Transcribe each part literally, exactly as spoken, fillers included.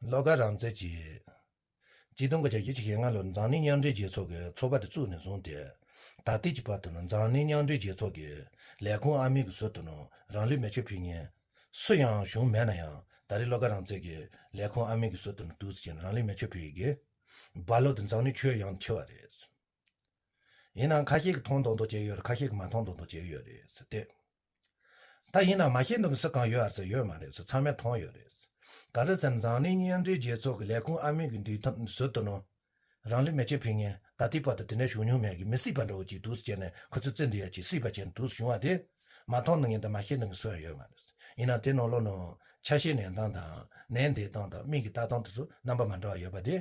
བློ་དགའ་རང་བཙན་གྱིས། ཆིག་སྟོང་དགུ་བརྒྱ་བཞི་བཅུ་ཞེ་ལྔ་ལོར་འཛམ་གླིང་མཉམ་འབྲེལ་རྒྱལ་ཚོགས་ཀྱི་ཚོགས་པ་དེ་བཙུགས་ནས་བཟུང་སྟེ། ད་ལྟའི་གྱི་བར་དུ་ནི་འཛམ་གླིང་མཉམ་འབྲེལ་རྒྱལ་ཚོགས་ཀྱི་ལས་ཁུངས་ཨ་མའི་གི་ཟུར་དུ་ནི་རང་ལུས་མེ་མཆོད་ཕུལ་མཁན་སུ་ཡང་བྱུང་མེད་ན་ཡང་། ད་རེས་བློ་དགའ་རང་བཙན་གྱི་ལས་ཁུངས་ཨ་མའི་གི་ཟུར་དུ་ནི་འདུག་ཟེར་ནས་རང་ལུས་མེ་མཆོད་ཕུལ་ཡི་གི་རྦ་ཀློག་དེ་འཛམ་གླིང་ཁྱོན་ཡོངས་ཆེ་བ་རེད། ཡིན་ནའང་ཁ་ཤས་ཀྱིས་མཐོང་མདོག་མདོག་བྱས་ཡོད་རེད། ཁ་ཤས་ཀྱིས་མ་མཐོང་མདོག་མདོག་བྱས་ཡོད་རེད་ཟེར་ཏེ། ད་ཡིན་ནའང་མ་ཤེས་མདོག་གི་སུ་གང་ཡོད་ཨ་ཟེར་ཡོད་མ་རེད་ཟེར། ཚང་མས་མཐོང་ཡོད་རེད་ཟེར། ག་རེ་ཟེར་ན་འཛམ་གླིང་མཉམ་འབྲེལ་རྒྱལ་ཚོགས་ཀྱི་ལས་ཁུངས་ཨ་མའི་གི་འདུས་ཐང་ཟུར་དུ་ནོ། རང་ལུས་མེ་མཆོད་ཕུལ་མཁན་ད་ལྟའི་བར་དུ་དེ་འདྲ་བྱུང་མྱོང་མེད་ཀྱི་མི་སྲིད་པ་འདྲ་བོ་ཅིག་འདུག་ཟེར་ནས་ཁོ་ཚོས་བརྩི་འདུག་ཡ་ཅིག་སྲིད་པ་བྱས་ནས་འདུག་བྱུང་བ་དེ། མ་མཐོང་མདོག་མཁན་དང་མ་ཤེས་མདོག་མཁན་སུ་ཡང་ཡོད་མ་རེད། ཡིན་ན་དེ་ནང་ལོགས་ནང་ཆ་ཤས་ལེན་སྟངས་དང་ནད་འདེད་སྟངས་དང་མི་གི་ལྟ་སྟངས་དེ་ཚོ་རྣམ་པ་མ་འདྲ་བ་ཡོད་པ་དེ་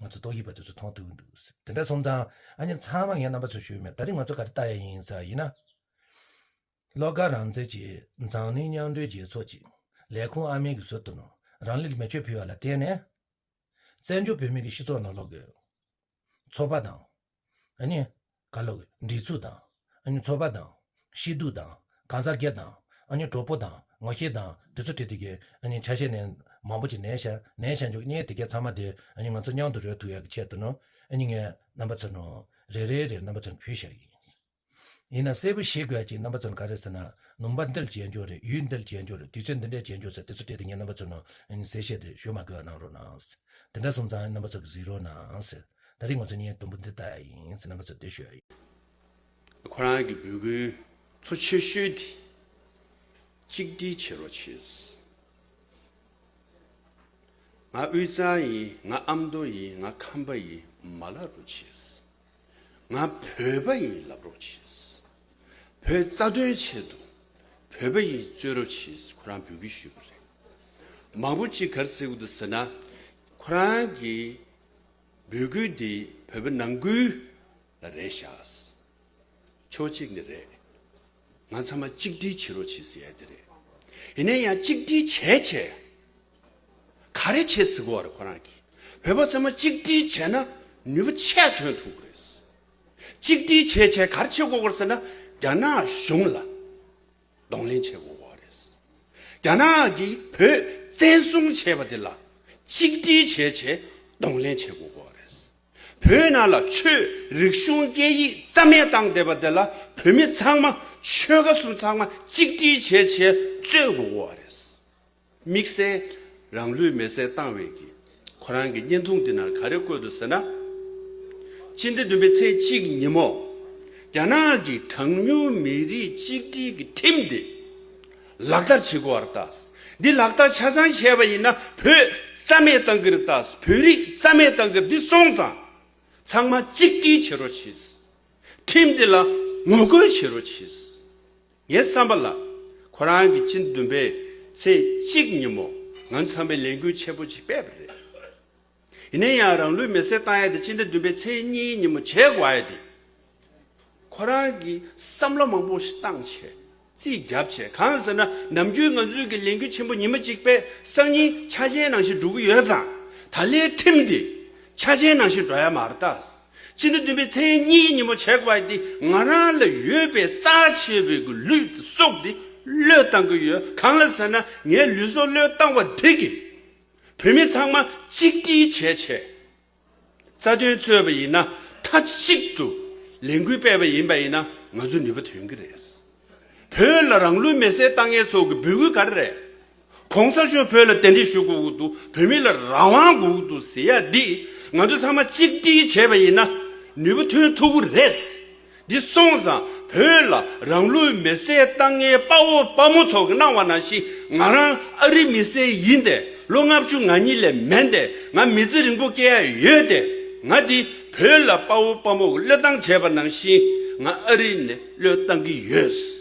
ང་ཚོ་རྟོག་ཞིབ་པ་དེ་ཚོས་མཐོང་ཐུབ་ཀྱི་འདུག་དེ་འདྲ་སོང་ཙང་ཨ་ནི་ཚང་མ་ངས་རྣམ་པ་ཚོར་ཞུས་མེད། ད་རེས་ང་ཚོ་ག་རེ་ལྟ་ཡ་ཡིན་ཟེར་ཡིན་ན། བློ་དགའ་རང་བཙན་གྱིས་འཛམ་གླིང་མཉམ་འབྲེལ་རྒྱལ་ཚོགས་ཀྱི་ལས་ཁུངས་ཨ་མའི་གི་ཟུར་དུ་ནང་རང་ལུས་མེ་མཆོད་ཕུལ་བ་ལ་བརྟེན་ནས། བཙན་བྱོལ་བོད་མི་གི་སྤྱི་ཚོགས་ནང་ལོགས་ཀྱི་ཚོགས་པ་དང་། ཨ་ནི་ག་ལོག་གི་སྒྲིག་འཛུགས་དང་། ཨ་ནི་ཚོགས་པ་དང་། སྐྱིད་སྡུག་དང་། གང་ཟག་སྒེར་དང་། ཨ་ནི་གྲོགས་པོ་དང་། ངོ་ཤེས་དང་། དེ་ཚོ་བྲིས་དེ་གའི་ཨ་ནི་ཆ་ཤས་ནས་མང་པོ་ཅིག་ལེན་བཞག་ལེན་བཞག་འཇུག་ནས་དེ་གའི་ཚང་མ་དེ་ཨ་ནི་ང་ཚོ་མཉམ་དུ་རོལ་ཐུབ་ཡག་གི་ཆེད་དུ་ནོ། ཨ་ནི་ངས་རྣམ་པ་ཚོ་ནོ། རེ་རེ་རེ་རྣམ་པ་ཚོར་ཕུལ་བཞག་ཡིན། ཡིན་ན་གསལ་པོ་ཤེས་དགོས་ཡ་ཅིག་རྣམ་པ་ཚོར་ག་རེ་ཟེར་ན། ནུམ་པ་འདིར་བྱས་འཇོག་རེད། ཡུན་འདིར་བྱས་འཇོག་རེད། དུས་ཚོད་འདི་འདྲས་བྱས་འཇོག་ཟེར་དེ་ཚོ་བྲིས་དེ་ངས་རྣམ་པ་ཚོ་ནོ། ཨ་ནི་གསལ་བཤད་དེ་ཞུ་མ་དགོས་གནང་རོགས་གནང་། དེ་འདྲ་སོང་ཙང་རྣམ་པ་ཚོ་གིས་གཟིགས་རོགས་གནང་ཟེར། ད་རེས་ང་ཚོ་བརྙན་དུམ་བུ་འདི་ལྟ་ཡ་ཡིན་ཟེར་རྣམ་པ་ཚོར་འདི་ཞུ་ཡ་ཡིན། ཁོ་རང་གི་འབོད་སྐུལ་གཙོ་ཆེ་ཤོས་དེ་གཅིག་སྒྲིལ་བྱེད་རོགས་བྱེད། ང་དབུས་གཙང་ཡིན། ང་ཨ་མདོ་ཡིན། ང་ཁམས་པ་ཡིན། མ་ལབ་རོགས་བྱེད། ང་བོད་པ་ཡིན་ལབ་རོགས་བྱེད། བོད་རྩ་དོན་ཆེད་དུ་བོད་པ་ཡིན་རྩོད་རོགས་བྱེད། ཁོ་རང་འབོད་སྐུལ་ཞུས་པ་རེད། མང་པོ་ཅིག་ག་རེ་ཟེར་གི་འདུག་ཟེར་ན། ཁོ་རང་གི་འབོད་སྐུལ་འདི་བོད་པ་ནང་ཁུལ་ལ་རེད་ཤག་ཕྱོགས་གཅིག་ནས་རེད། ང་ཚང་མ་གཅིག་སྒྲིལ་བྱེད་རོགས་བྱེད་ཟེར་ཡ་དེ་རེད། ཡིན་ན་ཡང་གཅིག་སྒྲིལ་བྱས་བྱས། ག་རེ་བྱེད་ཟེར་གོ་བ་རེད་ཁོ་རང་གིས། བོད་པ་ཚང་མ་གཅིག་སྒྲིལ་བྱས་ན་ནུས་པ་ཆེ་ཐོན་ཐུབ་ཀྱི་རེད། གཅིག་སྒྲིལ་བྱས་བྱས་ག་རེ་བྱེད་དགོས་ཀྱི་རེད་ཟེར་ན། རྒྱ་ནག་གཞུང་ལ་གདོང་ལེན་བྱེད་དགོས་ཀྱི་རེད། རྒྱ་ནག་གིས་བོད་བཙན་བཟུང་བྱས་པ་དེ་ལ་གཅིག་སྒྲིལ་བྱས་བྱས་གདོང་ལེན་བྱེད་དགོས་ཀྱི་རེད། བོད་ནང་ལ་ཆོས་རིག་གཞུང་སྐད་ཡིག་རྩ་མེད་བཏང་བསྡད་པ་དེ་ལ་བོད་མི་ཚང་མ་ཆོལ་ཁ་གསུམ་ཚང་མ་གཅིག་སྒྲིལ་བྱས་བྱས་རྩོད་དགོས་ཀྱི་རེད། དམིགས་བསལ་རང་ལུས་མེ་བསྲེགས་བཏང་བའི་གི་ཁོ་རང་གི་བརྙན་ཐུང་འདི་ནང་ག་རེ་བཀོད་འདུག་ཟེར་ན། སྤྱི་ཟླ་བདུན་པའི་ཚེས་གཅིག་ཉིན་མོ། རྒྱ་ནག་གི་གྲངས་ཉུང་མི་རིགས་གཅིག་སྒྲིལ་གྱི་ཁྲིམས་འདི་ལག་བསྟར་བྱེད་དགོས་པ་རེད་ད། འདི་ལག་བསྟར་ཆ་ཚང་བྱས་པ་ཡིན་ན་བོད་རྩ་མེད་བཏང་གི་རེད་ད། བོད་རིགས་རྩ་མེད་བཏང་གི་རེད། འདི་སོང་ཙང་ཚང་མ་གཅིག་སྒྲིལ་བྱེད་རོགས་གྱིས། ཁྲིམས་འདི་ལ་ངོ་རྒོལ་བྱེད་རོགས་གྱིས། ངའི་བསམ་པ་ལ། ཁོ་རང་གིས་སྤྱི་ཟླ་བདུན་པའི་ཚེས་གཅིག་ཉིན་མོ་ང་ཚོ་ཚང་མས་ལས་འགུལ་ཆེན་པོ་ཅིག་སྤེལ་བ་རེད། ཡིན་ན་ཡང་རང་ལུས་མེ་བསྲེགས་བཏང་ཡ་དེ་སྤྱི་ཟླ་བདུན་པའི་ཚེས་གཉིས་ཉིན་མོ་བྱེད་དགོས་ཡ་དེ། ཁོ་རང་གིས་བསམ་བློ་མང་པོ་ཞིག་བཏང་བྱས། རྩིས་བརྒྱབ་བྱས། གང་ཟེར་ན་ནམ་རྒྱུན་ང་ཚོའི་གི་ལས་འགུལ་ཆེན་པོ་ཉི་མ་གཅིག་པས་སང་ཉིན་འཆར་ཅན་ནང་བཞིན་འགྲོ་གི་ཡོད་ཙང་། ད་ལན་ཁྲིམས་དེ་འཆར་ཅན་ནང་བཞིན་འགྲོ་ཡ་མ་རེད་ད། སྤྱི་ཟླ་བདུན་པའི་ཚེས་གཉིས་ཉིན་མོ་བྱེད་དགོས་པ་དེ་ང་རང་ལ་ཡོད་པའི་རྩ་ཆེ་བའི་གི་ལུས་དང་སྲོག་དེ་བློས་བཏང་གི་ཡོད། གང་ལ་ཟེར་ན་ངའི་ལུས་སྲོག་བློས་བཏང་བ་དེ་གིས་བོད་མི་ཚང་མ་གཅིག་སྒྲིལ་བྱས་བྱས། རྩ་དོན་རྩོད་པ་ཡིན་ན་མཐའ་གཅིག་ཏུ་ལས་འགུལ་སྤེལ་བ་ཡིན་པ་ཡིན་ན་ང་ཚོ་ནུས་པ་ཐོན་གྱི་རེད། བོད་ལ་རང་ལུས་མེ་བསྲེགས་བཏང་མཁན་ཚོ་གི་འབོད་སྐུལ་ག་རེ་རེད། གོང་ས་མཆོག་བོད་ལ་གདན་འདྲེན་ཞུ་དགོས་ཀྱི་འདུག་བོད་མི་ལ་རང་དབང་དགོས་ཀྱི་འདུག་ཟེར་ཡ་འདི་ང་ཚོ་ཚང་མ་གཅིག་སྒྲིལ་བྱས་པ་ཡིན་ན་ནུས་པ་ཐོན་ཐུབ་ཀྱི་རེད། འདི་སོང་ཙང་བོད་ལ་རང་ལུས་མེ་བསྲེགས་བཏང་མཁན་དཔའ་བོ་དཔའ་མོ་ཚོ་གིས་གནང་བ་ནང་བཞིན་ང་རང་ཨ་རི་མི་སེར་ཡིན་ཏེ་ལོ་ལྔ་བཅུ་ང་གཉིས་ལས་མེད་དེ་ང་མི་ཚེ་རིང་པོ་སྐྱེལ་ཡ་ཡོད་དེ་ང་འདི་བོད་ལ་དཔའ་བོ་དཔའ་མོ་གིས་བློས་བཏང་བྱས་པ་ནང་བཞིན་ང་ཨ་རི་ནས་བློས་བཏང་གི་ཡོད།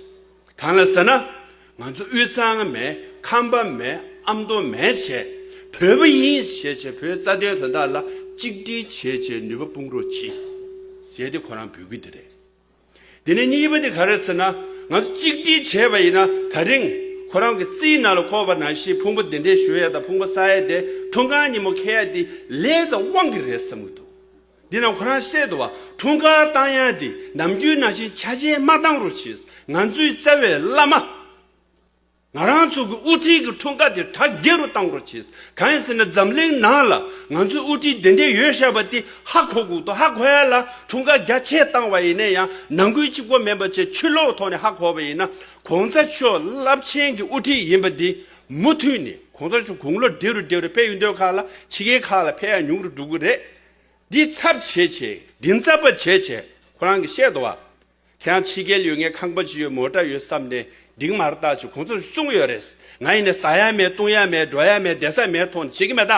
གང་ལ་ཟེར་ན། ང་ཚོ་དབུས་གཙང་མེད། ཁམས་པ་མེད། ཨ་མདོ་མེད་བྱས། བོད་པ་ཡིན་ཞེས་བྱས་བོད་རྩ་དོན་དོན་དག་ལ་གཅིག་སྒྲིལ་བྱས་བྱས་ནུས་པ་སྤུངས་རོགས་གྱིས། ཟེར་ཏེ་ཁོ་རང་འབོད་སྐུལ་དེ་རེད། དེ་ནས་གཉིས་པ་དེ་ག་རེ་ཟེར་ན། ང་ཚོ་གཅིག་སྒྲིལ་བྱས་པ་ཡིན་ན་ད་རིང་ཁོ་རང་གི་རྩིས་ནང་ལ་འཁོར་བ་ནང་བཞིན་ཕུང་པོ་གདན་འདྲེན་ཞུ་ཡ་དང་ཕུང་པོ་བསག་ཡ་དེ་འཁྲུངས་སྐར་ཉིན་མོ་འཁེལ་ཡ་དེ་ལས་དང་དབང་གིས་རེད་བསམ་གྱི་འདུག་འདི་ནང་ཁོ་རང་བཤད་འདུག་བ། འཁྲུངས་སྐར་བཏང་ཡ་དེ་ནམ་རྒྱུན་ནང་བཞིན་འཆར་ཅན་མ་བཏང་རོགས་གྱིས། ང་ཚོའི་རྩ་བའི་བླ་མ། ང་རང་ཚོ་གི་དབུ་ཁྲིད་ཀྱི་འཁྲུངས་སྐར་དེ་གྲ་རྒྱས་རུ་གཏང་རོགས་བྱེད། གང་ཡིན་ཟེར་ན་འཛམ་གླིང་ནང་ལ་ང་ཚོའི་དབུ་ཁྲིད་དེ་འདྲས་ཡོད་བཞག་པ་དེ་ཧ་གོ་དགོས་འདུག་ཧ་གོ་ཡ་ལ་འཁྲུངས་སྐར་རྒྱ་ཆེ་བཏང་བ་ཡིན་ན་ཡང་ནང་ཁུལ་གཅིག་པོ་མིན་པ་བྱས་ཕྱི་ལོགས་ཐོག་ནས་ཧ་གོ་བ་ཡིན་ན་གོང་ས་མཆོག་རླབས་ཆེན་གྱི་དབུ་ཁྲིད་ཡིན་པ་འདི་མུ་མཐུད་ནས་གོང་ས་མཆོག་དགུང་ལོ་བགྲེས་རུ་བགྲེས་རུ་དཔལ་ཡོན་ལྡན་ཁག་ལ་ཕྱི་རྒྱལ་ཁག་ལ་ཕེབས་ཡ་ཉུང་རུ་འགྲོ་གི་རེད། འདི་ཚབ་བྱས་བྱས་མགྲིན་ཚབ་པ་བྱས་བྱས་ཁོ་རང་གིས་བཤད་འདུག་བ། ཁྱེད་རང་ཕྱི་རྒྱལ་ཡོད་མཁན་ཁང་པ་ཅིག་ཡོད་མོ་ཊ་ཡོད་བསམ་ནས་འགྲིག་མ་རེད་ད་ཅེས་གོང་ས་མཆོག་གསུངས་ཡོད་རེད། ང་ཡིན་ནས་ཟ་ཡ་མེད་བཏུང་ཡ་མེད་འགྲོ་ཡ་མེད་བསྡད་ས་མེད་མཐོང་བྱེད་ཀྱི་མེད་ད།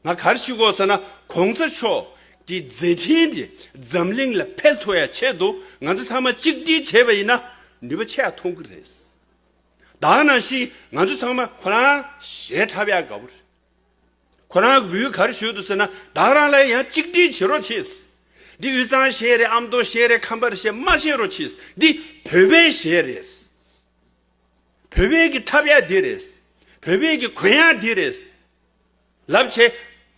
ང་ག་རེ་ཞུ་དགོས་ཟེར་ན་གོང་ས་མཆོག་གི་མཛད་འཕྲིན་དེ་འཛམ་གླིང་ལ་འཕེལ་ཐུབ་ཡ་ཆེད་དུ་ང་ཚོ་ཚང་མ་གཅིག་སྒྲིལ་བྱས་པ་ཡིན་ན་ནུས་པ་ཆེ་ཡ་མཐོང་གི་རེད། ད་ག་ནང་བཞིན་ང་ཚོ་ཚང་མ་ཁོ་རང་ཞལ་འཁྲབ་ཡ་དགའ་བོ་རེད། ཁོ་རང་གི་བུས་ག་རེ་ཞུས་འདུག་ཟེར་ན་ད་ག་རང་ལ་ཡང་གཅིག་སྒྲིལ་བྱེད་རོགས་བྱེད། འདི་དབུས་གཙང་གཞས་རེད། ཨ་མདོ་གཞས་རེད། ཁམས་པ་གཞས་མ་བཤད་རོགས་བྱེད། འདི་བོད་པའི་གཞས་རེད། བོད་པའི་གི་འཁྲབ་ཡ་འདི་རེད། བོད་པའི་གི་གོན་ཡ་འདི་རེད། ལབ་བྱས་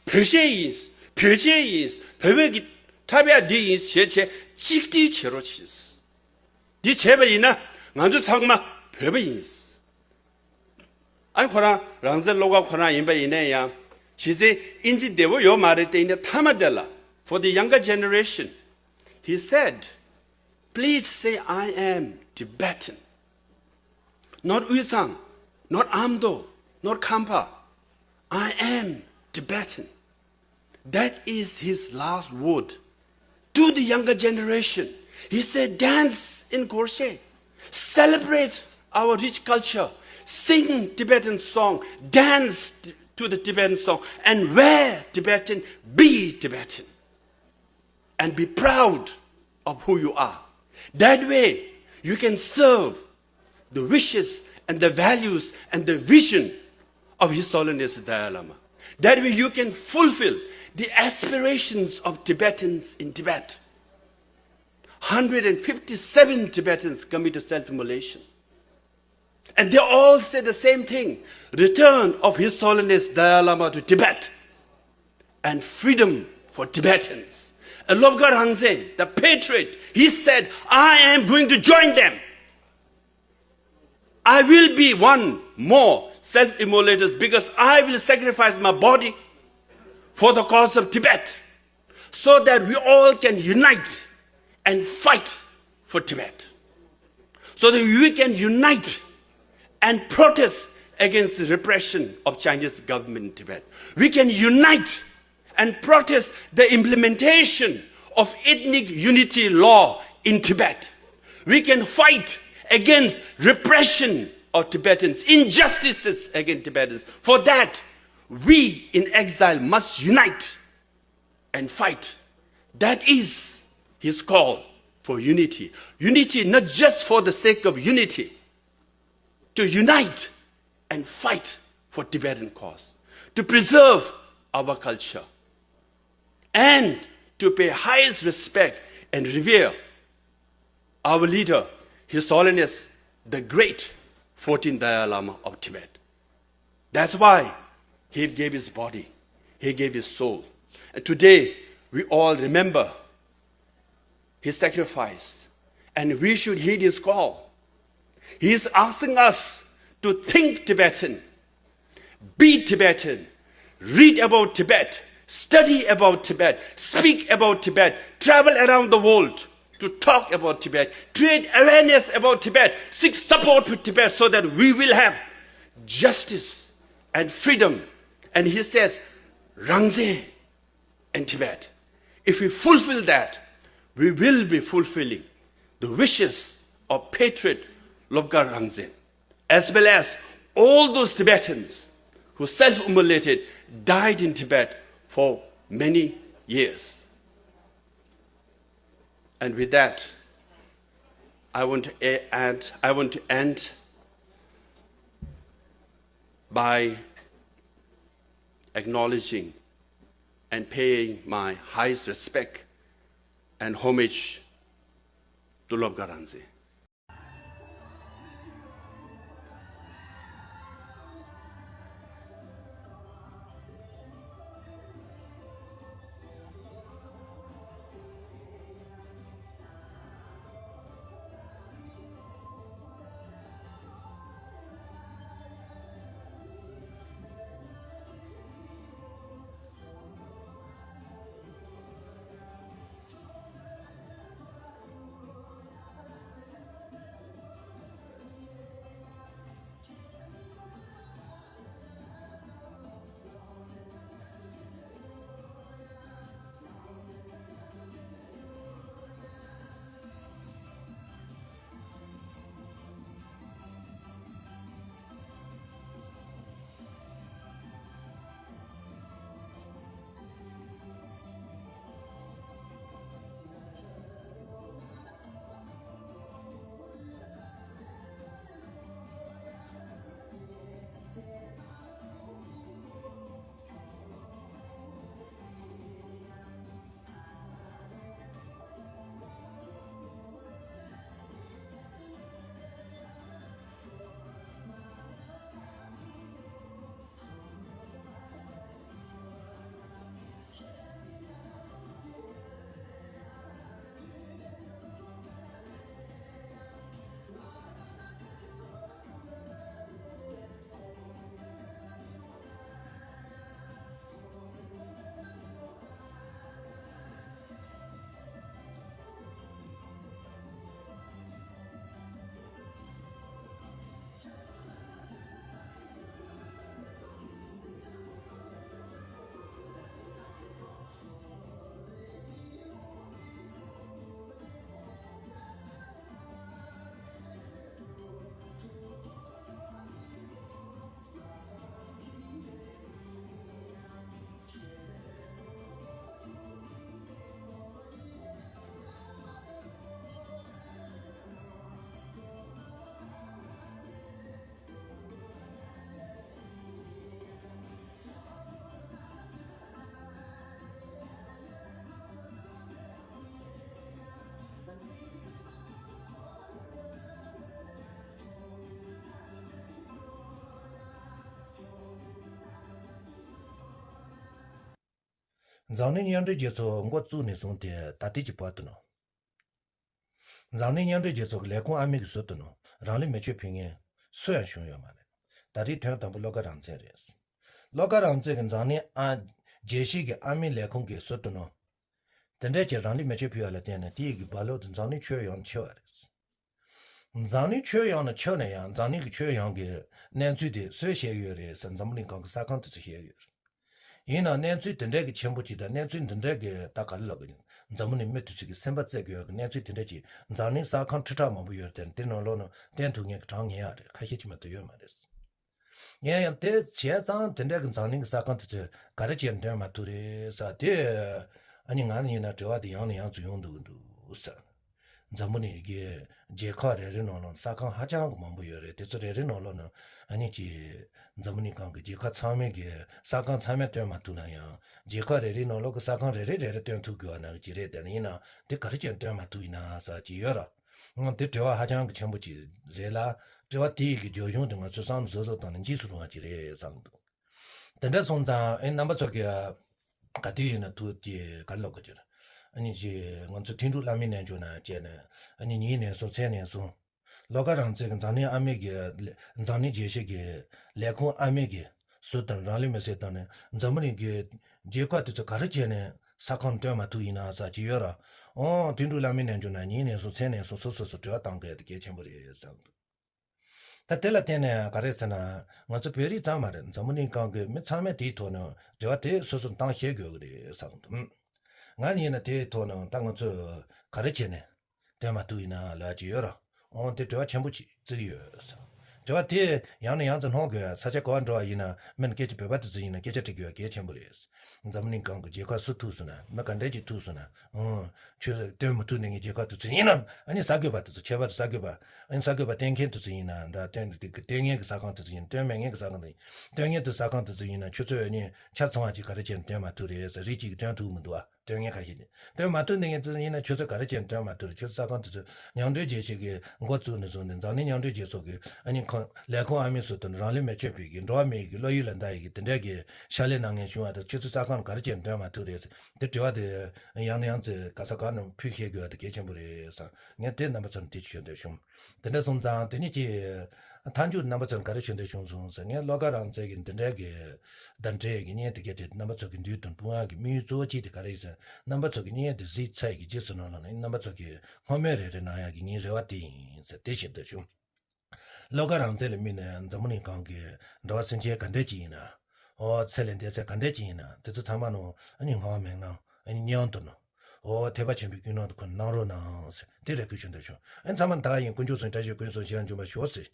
བོད་གཞས་ཡིན། བོད་ཆས་ཡིན། བོད་པའི་གི་འཁྲབ་ཡ་འདི་ཡིན་ཞེས་བྱས་གཅིག་སྒྲིལ་བྱེད་རོགས་བྱེད། འདི་བྱས་པ་ཡིན་ན་ང་ཚོ་ཚང་མ་བོད་པ་ཡིན། ཨ་ཁོ་རང་རང་བཙན་སློབ་གྲྭ་ཁོ་རང་ཡིན་པ་ཡིན་ན་ཡང་། གཞི་རྩའི་ཨིན་ཇི་བདེ་བོ་ཡོད་མ་རེད་དེ་ཡིན་ན་མཐའ་མ་དེ་ལ། For the younger generation, he said, please say I am Tibetan. Not Uyesang, not Amdo, not Khampa. I am Tibetan. That is his last word to the younger generation. He said, dance in Gorshe, celebrate our rich culture, sing Tibetan song, dance to the Tibetan song, and wear Tibetan, be Tibetan, and be proud of who you are. That way, you can serve the wishes and the values and the vision of His Holiness the Dalai Lama. That way you can fulfill the aspirations of Tibetans in Tibet. Hundred and fifty-seven Tibetans committed self-immolation. And they all say the same thing, return of His Holiness Dalai Lama to Tibet and freedom for Tibetans. And Lobgar Hanse, the patriot, he said, I am going to join them. I will be one more self-immolators because I will sacrifice my body for the cause of Tibet so that we all can unite and fight for Tibet. So that we can unite and protest against the repression of Chinese government in Tibet. We can unite and protest the implementation of ethnic unity law in Tibet. We can fight against repression of Tibetans, injustices against Tibetans. For that, we in exile must unite and fight. That is his call for unity. Unity not just for the sake of unity, to unite and fight for Tibetan cause, to preserve our culture, and to pay highest respect and revere our leader, His Holiness the Great fourteenth Dalai Lama of Tibet. That's why he gave his body, he gave his soul. And today, we all remember his sacrifice, and we should heed his call. He is asking us to think Tibetan, be Tibetan, read about Tibet, study about Tibet, speak about Tibet, travel around the world to talk about Tibet, create awareness about Tibet, seek support for Tibet so that we will have justice and freedom. And he says, Rangzen and Tibet. If we fulfill that, we will be fulfilling the wishes of patriot Lobgar Rangzen, as well as all those Tibetans who self-immolated, died in Tibet for many years. And with that, I want to a- and I want to end by acknowledging and paying my highest respect and homage to Lobgar Rangzen. འཛམ་གླིང་མཉམ་འབྲེལ་རྒྱལ་ཚོགས་འགོ་བཙུགས་ནས་བཟུང་སྟེ་ད་ལྟའི་གི་བར་དུ་ནོ། འཛམ་གླིང་མཉམ་འབྲེལ་རྒྱལ་ཚོགས་ཀྱི་ལས་ཁུངས་ཨ་མི་གི་ཟུར་དུ་ནོ། རང་ལུས་མེ་མཆོད་ཕུལ་མཁན་སུ་ཡང་བྱུང་ཡོད་མ་རེད། ད་རེས་དོན་དམ་པ་བློ་དགའ་རང་བཙན་རེད། བློ་དགའ་རང་བཙན་གྱི་འཛམ་གླིང་ཨ་རྒྱལ་སྤྱི་གི་ཨ་མི་ལས་ཁུངས་ཀྱི་ཟུར་དུ་ནོ། དེ་འདྲས་ཀྱི་རང་ལུས་མེ་མཆོད་ཕུལ་བ་ལ་བརྟེན་ནས་དེའི་གི་རྦ་ཀློག་དེ་འཛམ་གླིང་ཁྱོན་ཡོངས་ཁྱབ་པ་རེད། འཛམ་གླིང་ཁྱོན་ཡོངས་ནས་ཁྱབ་ནས་ཡང་འཛམ་གླིང་གི་ཁྱོན་ཡོངས་ཀྱི་གནས་ཚུལ་དེ་སུས་བཤད་ཡོད་རེད་ཟེར་འཛམ་བུ་གླིང་སྒང་གི་གསར་ཁང་དེ་ཚོས་བཤད་ཡོད་རེད། ཡིན་ནའང་གནས་ཚུལ་དེ་འདྲའི་གི་ཆེན་པོ་ཅིག་དང་གནས་ཚུལ་འདི་འདྲའི་གི་ད་ག་རེ་ལབ་དགོས། འཛམ་བུ་གླིང་མི་དེ་ཚོ་གི་སེམས་པ་རྩེ་དགོས་ཀྱི་གནས་ཚུལ་དེ་འདྲ་ཅིག་འཛམ་གླིང་གསར་ཁང་ཁྲི་ཕྲག་མང་པོ་ཡོད་རེད་དེ་དེ་ནང་ལོགས་ནང་བསྟན་ཐུབ་མཁན་གྱི་གྲངས་ངེས་ཡག་རེད། ཁ་ཤས་ཅིག་མ་གཏོགས་ཡོད་མ་རེད། ཡིན་ཡང་དེ་བྱས་ཙང་དེ་འདྲའི་གི་འཛམ་གླིང་གི་གསར་ཁང་དེ་ཚོས་ག་རེ་བྱས་འདོན་མ་ཐུབ་རེད་ཟེར་དེ། ཨ་ནི་ང་ནི་ཡིན་ན་དྲི་བ་དེ་ཡང་ནས་ཡང་དུ་ཡོང་འདུག་གི་འདུག་ཟེར། འཛམ་བུ་གླིང་གི་རྒྱལ་ཁབ་རེ་རེ་ནང་ལ་གསར་ཁང་ཧ་ཅང་གི་མང་པོ་ཡོད་རེད། དེ་ཚོ་རེ་རེ་ནང་ལོགས་ནང་ཨ་ནི་ཅི། འཛམ་བུ་གླིང་སྒང་གི་རྒྱལ་ཁབ་ཚང་མའི་གི་གསར་ཁང་ཚང་མས་སྟོན་མ་ཐུབ་ན་ཡང་རྒྱལ་ཁབ་རེ་རེའི་ནང་ལོགས་ཀྱི་གསར་ཁང་རེ་རེ་རེ་རེ་སྟོན་ཐུབ་དགོས་པ་ནང་གི་རེད། དེ་ཡིན་ན་དེ་ག་རེ་བྱས་སྟོན་མ་ཐུབ་ཡིན་ན་ཟེར་གྱི་ཡོད་ར། ང་དེ་དྲི་བ་ཧ་ཅང་གི་ཆེན་པོ་ཅིག་རེད་ལ། དྲི་བ་དེའི་གི་རྒྱབ་ལྗོངས་དེ་ང་ཚོས་བསམ་བློ་གསལ་བཏང་ན་འཇིགས་སུ་རུང་བ་ཅིག་རེད་བསམ་འདུག་དེ་འདྲ་སོང་ཙང་ཨེ་རྣམ་པ་ཚོ་གི་ག་དུས་ཡིན་ན་ཐུགས་ཀྱི་ག་རེ་ལབ་དགོས་ཀྱི་རེད། ཨ་ནི་ཅི་ང་ཚོ་དོན་གྲུབ་བླ་མའི་རྣལ་འབྱོར་ནང་བྱས་ནས་ཨ་ནི་ཉིན་ནས་བཟུང་མཚན་ནས་བཟུང་། བློ་དགའ་རང་བཙན་གྱི་འཛམ་གླིང་ཨ་མི་གི་འཛམ་གླིང་རྒྱལ་སྤྱི་གི་ལས་ཁུངས་ཨ་མི་གི་ཟུར་དང་རང་ལུས་མེ་མཆོད་བཏང་ནས་འཛམ་བུ་གླིང་གི་རྒྱལ་ཁབ་དེ་ཚོ་ག་རེ་བྱས་ནས་གསར་ཁང་སྟོན་མ་ཐུབ་ཡིན་ན་ཟེར་གྱི་ཡོད་ར། ཨོ་དོན་གྲུབ་བླ་མའི་རྣལ་འབྱོར་ནང་ཉིན་ནས་བཟུང་མཚན་ནས་བཟུང་སོ་སོ་སོ་དྲི་བ་བཏང་དགོས་དེ་གལ་ཆེན་པོ་རེད་བསམ་འདུག་ད་དེ་ལ་བརྟེན་ནས་ག་རེ་ཟེར་ན། ང་ཚོ་བོད་རིགས་ཙམ་མ་རེད། འཛམ་བུ་གླིང་སྒང་གི་མི་ཚང་མས་དེའི་ཐོག་ནས་དྲི་བ་དེ་སོ་སོར་བཏང་ཤེས་དགོས་ཀྱི་རེད་བསམ་གྱི་འདུག་ང་ཡིན་ན་དེའི་ཐོག་ནས་ད་ང་ཚོས་ག་རེ་བྱས་ནས་སྟོན་མ་ཐུབ་ཡིན་ན་ལབ་ཀྱི་ཡོད་ར། འོང་དེ་དྲི་བ་ཆེན་པོ་ཅིག་བརྩི་གི་ཡོད། དྲི་བ་དེ་ཡང་ནས་ཡང་དུ་སློང་དགོས། ས་ཆ་ག་པར་འགྲོ་བ་ཡིན་ན་མིན་སྐད་ཆ་བོད་པ་དེ་ཚོ་ཡིན་ན་སྐད་ཆ་དྲི་དགོས་གལ་ཆེན་པོ་རེད། འཛམ་གླིང་སྒང་གི་རྒྱལ་ཁབ་སུ་ཐུག་སོང་ན་མི་ག་འདྲས་ཅིག་ཐུག་སོང་ན། ཨང་། ཆོས་སྟོན་མི་ཐུབ་ནས་ངའི་རྒྱལ་ཁབ་དེ་ཚོ་ཡིན་ནམ། ཨ་ནི་གསར་འགོད་པ་དེ་ཚོ་ཁྱད་པར་དུ་གསར་འགོད་པ། ཨ་ནི་གསར་འགོད་པ་སྟོན་མཁན་དེ་ཚོ་ཡིན་ན་འདྲ། སྟོན་དེ་གི་སྟོན་མཁན་གྱི་གསར་ཁང་དེ་ཚོ་ཡིན། སྟོན་མེད་མཁན་གྱི་གསར་ཁང་དེ་ཡིན། སྟོན་མཁན་དེ་གསར་ཁང་དེ་ཚོ་ཡིན་ན་ཁྱོད་ཚོས་ཨ་ནི་ཆ་ཚང་བ་ཅིག་ག་རེ་བྱས་ནས་སྟོན་མ་ཐུབ་རེད་ཟེར། རིགས་གཅིག་གིས་སྟོན་ཐུབ་མི་འདུག་ཨ། སྟོན་མཁན་ཁ་ཤས་ཀྱིས་སྟོན་མ་ཐུབ་ནས་ངས་དེ་ཡིན་ན་ཁྱོད་ཚོས་ག་རེ་བྱས་ནས་སྟོན་མ་ཐུབ་རེད། ཁྱོད་ཚོ་གསར་ཁང་དེ་ཚོས་མཉམ་འབྲེལ་རྒྱལ་སྤྱི་གི་འགོ་བཙུགས་ནས་བཟུང་ནས་འཛམ་གླིང་མཉམ་འབྲེལ་རྒྱལ་ཚོགས་ཀྱི་ཨ་ནི་ཁང་ལས་ཁུངས་ཨ་མི་ཚོ་དང་རང་ལུས་མེ་མཆོད་ཕུལ་གྱི་འགྲོ་བ་མིའི་གི་བློ་ཡུལ་ལ་འདའ་ཡི་གི་དེ་འདྲས་ཀྱི་ཕྱག་ལས་གནང་མཁན་བྱུང་བ་དང་། ཁྱོད་ཚོས་གསར་ཁང་ག་རེ་བྱས་ནས་སྟོན་མ་ཐུབ་རེད། དེ་དྲི་བ་དེ་ཡང་ནས་ཡང་ཚེ་ག་ས་ག་ནས་ཕུལ་ཤེས་དགོས་པ་དེ་གལ་ཆེན་པོ་རེད་བསམ། ངས་དེ་རྣམ་པ་ཚོར་དེ་ཞུ་འདོད་བྱུང་། དེ་འདྲ་སོང་ཙང་དེ་ནི་ཅི། མཐའ་མཇུག་རྣམ་པ་ཚོར་ག་རེ་ཞུ་འདོད་བྱུང་སོང་ཟེར། ངས་བློ་དགའ་རང་བཙན་གྱི་འདི་འདྲའི་གི་བརྡ་འགྲེལ་གྱི་བརྙན་དེ་གས་དེ་རྣམ་པ་ཚོ་གི་མདུན་དུ་སྤུངས་ཡག་གི་དམིགས་ཡུལ་གཙོ་བོ་གཅིག་དེ་ག་རེ་ཡིན་ཟེར། རྣམ་པ་ཚོ་གི་བརྙན་དེ་གཟིགས་ཚར་ཡི་གི་རྗེས་སུ་ནང་ལ་ནི་རྣམ་པ་ཚོ་གི་སྔོན་མའི་རེ་རེ་གནང་ཡག་གི་ངའི་རེ་བ་དེ་ཡིན་ཟེར་དེ་ཞུ་འདོད་བྱུང་། བློ་དགའ་རང་བཙན་ལ་དམིགས་ནས་འཛམ་བུ་གླིང་སྒང་གི་འགྲོ་བ་སེམས་ཅན་ག་འདྲས་ཅིག་ཡིན་ན། ཨོ་ཚེ་ལས་འདས་ཚད་ག་འདྲས་ཅིག་ཡིན་ན་དེ་ཚོ་ཚང་མ་ནང་ཨ་ནི་ངག་མེད་ནང་ཨ་ནི་མཉམ་དུ་ནང་། ཨོ་ཐེག་པ་ཆེན་པོའི་ཀུན་སློང་དུ་ཁོ་གནང་རོགས་གནང་ཟེར་དེ་རེ་སྐུལ་ཞུ་འདོད་བྱུང་། ཨ་ནི་ཚང་མ་ད་ག་ཡིན། དཀོན་མཆོག་གསུམ་བཀྲ་ཤིས་ཀུན་སོང་ཞིང་འཇོམས་པར་ཤོག་ཟེར།